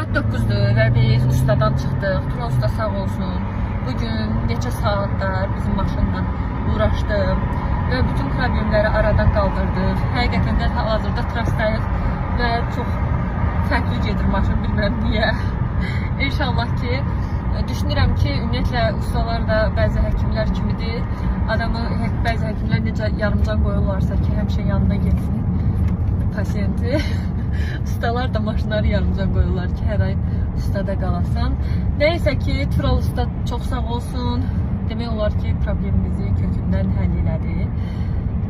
Saat 9-dur və biz ustadan çıxdıq. Tural usta sağ olsun. Bugün neçə saatlar bizim maşınla uğraşdı və bütün problemləri aradan qaldırdıq. Həqiqətən də hal-hazırda trasdayıq və çox fərqli gedir maşın, bilmirəm niyə. İnşallah ki, düşünürəm ki, ümumiyyətlə ustalar da bəzi həkimlər kimidir. Adamı bəzi həkimlər necə yarımcan qoyurlarsa ki, həmişə yanına getsin pasiyenti. Ustalar da maşınları yarımcan qoyurlar ki, hər ay ustada qalasan. Neysə ki, Tural usta çox sağ olsun. Demək olar ki, problemimizi kökündən həll elədi.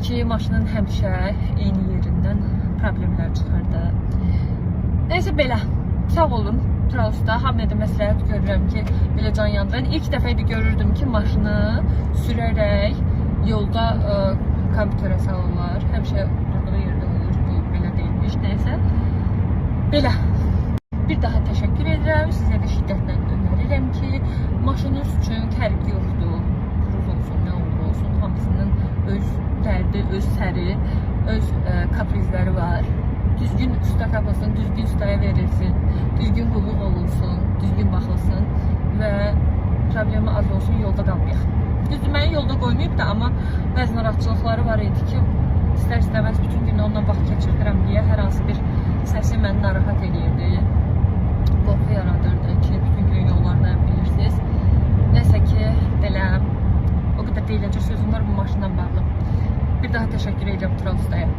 Ki, maşının həmişə eyni yerindən problemlər çıxırdı. Neysə belə. Sağ olun Tural usta. Hamıya da məsləhət görürəm ki, belə can yandıran. İlk dəfə idi görürdüm ki, maşını sürərək yolda kompüterə salırlar. Həmişə durduğu yerdə olur. Bu belə deyilmiş. Neysə. Belə. Bir daha təşəkkür edirəm. Sizə də şiddətlə önərirəm ki, maşınınız üçün fərqi yoxdur. Kruz olsun, nə olur olsun, hamısının öz dərdi, öz səri, öz kaprizləri var. Düzgün usta tapılsın, düzgün ustaya verilsin, düzgün qulluq olunsun, düzgün baxılsın və problemi az olsun, yolda qalmayaq. Düzdür, məni yolda qoymayıb da, amma bəzi narahatçılıqları var idi ki, istər-istəməz bütün gün onunla vaxt keçirdirəm deyə hər hansı bir səsi məni narahat eləyirdi. Qorxu yaradırdı ki, bütün gün yollarda bilirsiniz. Nəsə ki, belə o qədər deyiləcək sözüm var bu maşınla bağlı. Bir daha təşəkkür edirəm Tural ustaya.